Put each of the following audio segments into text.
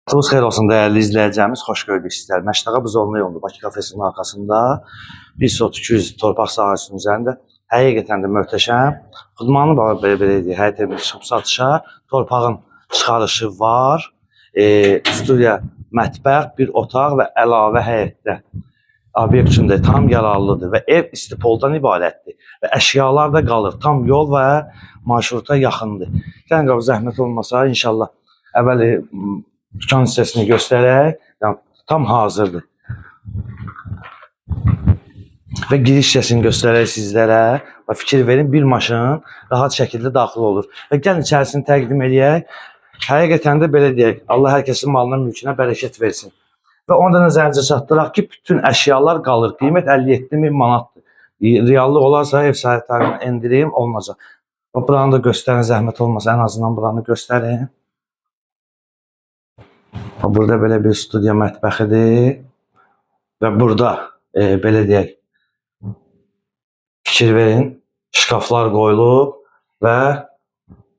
Vaxtınız xeyir olsun dəyərli izləyicilərimiz, xoş gördük sizləri. Məşdağa Buzovlu yolunda Bakı kafesinin arxasında 1 sot 200 torpaq sahəsinin üzərində həqiqətən də möhtəşəm. Xudmanlı bax belə deyək, həyət evi çıxıb satışa, torpağın çıxarışı var. Studiya, mətbəx, bir otaq və əlavə həyətdə obyekt üçün də tam yararlıdır və ev istipoldan ibarətdir və əşyalar da qalır. Tam yol və marşruta yaxındır. Gəlin qabı zəhmət olmasa inşallah əvvəl dükan hissəsini göstərək. Yəni tam hazırdır. Və giriş hissəsini göstərək sizlərə. Və fikir verin, bir maşın rahat şəkildə daxil olur. Və gəlin içərisini təqdim eləyək. Həqiqətən də belə deyək, Allah hər kəsin malına, mülkünə bərəkət versin. Və onu da nəzərinizə çatdıraq ki, bütün əşyalar qalır. Qiymət 57 min manatdır. Reallıq olarsa ev sahiblərinin endirim olunacaq. Və buranı da göstərin, zəhmət olmasa ən azından buranı göstərin. Burada belə bir studiya mətbəxidir. Və burada belə deyək, fikir verin, şkaflar qoyulub və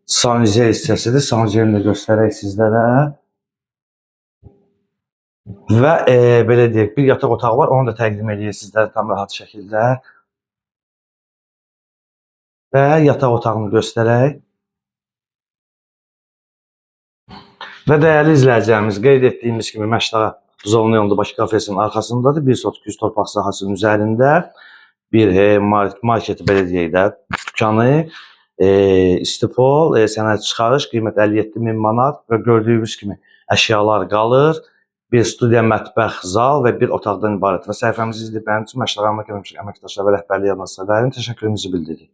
sanuzel hissəsidir. Sanuzelini də göstərək sizlərə. Və belə deyək, bir yataq otağı var, onu da təqdim eləyək sizlərə tam rahat şəkildə. Və yataq otağını göstərək. Və dəyərli izləyicilərimiz, qeyd etdiyimiz kimi Məşdağa Buzovlu yolunda Bakı kafesinin arxasındadır. 1 sot 200 torpaq sahəsinin üzərində bir marketi belə deyək də, dükanı, istipol, sənəd çıxarış, qiymət 57 min manat və gördüyünüz kimi əşyalar qalır. Bir studiya, mətbəx, zal və bir otaqdan ibarət. Və səhifəmizi izləyib bəyəndiyiniz üçün Məşdağa əməkdaşlar və rəhbərliyi adına sizə dərin təşəkkürümüzü bildiririk.